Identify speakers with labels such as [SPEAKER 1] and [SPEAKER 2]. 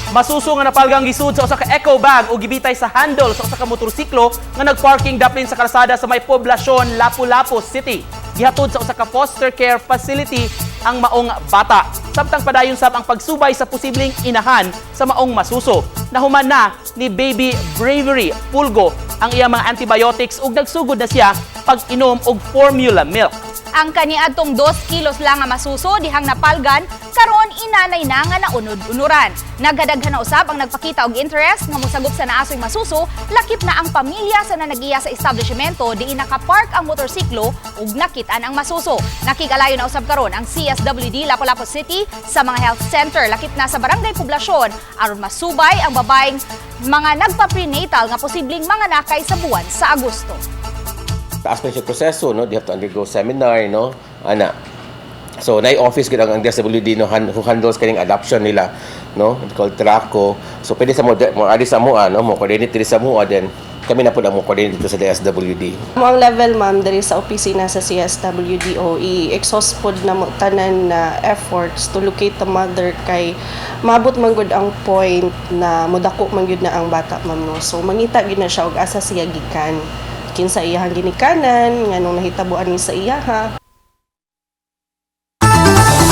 [SPEAKER 1] Masuso nga napalgang gisud sa usa ka eco bag ug gibitay sa handle sa usa ka motorsiklo nga nagparking daplin sa kalsada sa may poblasyon, Lapu-Lapu City. Gihatod sa usa ka foster care facility ang maong bata. Samtang padayon sab ang pagsubay sa posibleng inahan sa maong masuso. Nahuman na ni Baby Bravery Pulgo ang iyang mga antibiotics ug nagsugod na siya pag-inom og formula milk.
[SPEAKER 2] Ang kaniadtong 2 kilos lang nga masuso dihang napalgan, karon inanay na nga naunod-unuran. Naghadaghan na usab ang nagpakita og interest nga mosagop sa naasoy masuso, lakip na ang pamilya sa nanagiya sa establishmento diin nakapark ang motorsiklo ug nakitaan ang masuso. Nakig-alayo na usab karon ang CSWD Lapu-Lapu City sa mga health center lakip na sa barangay Poblasyon aron masubay ang babaeng mga nagpa-prenatal nga posibleng manganakay sa buwan sa Agosto.
[SPEAKER 3] Taas pa siya proseso, no? They have to undergo seminar, no, ana. So naay office gid ang DSWD, no, who handles kaning adoption nila, no? It's called TRACO. So pwede sa mo mo adi sa mo, no, mo coordinate diri sa mo, then kami na pud ang mo coordinate dito sa DSWD.
[SPEAKER 4] Mo ang level, ma'am, diri sa opisina sa CSWDO, i-exhaust pod na mo tanan na efforts to locate the mother kay maabot man gud ang point na mudako man gyud na ang bata, ma'am, no. So mangita gyud na siya og asa siya gikan, kinsa iyahang ginikanan, nganong nahitabo ani sa iyaha.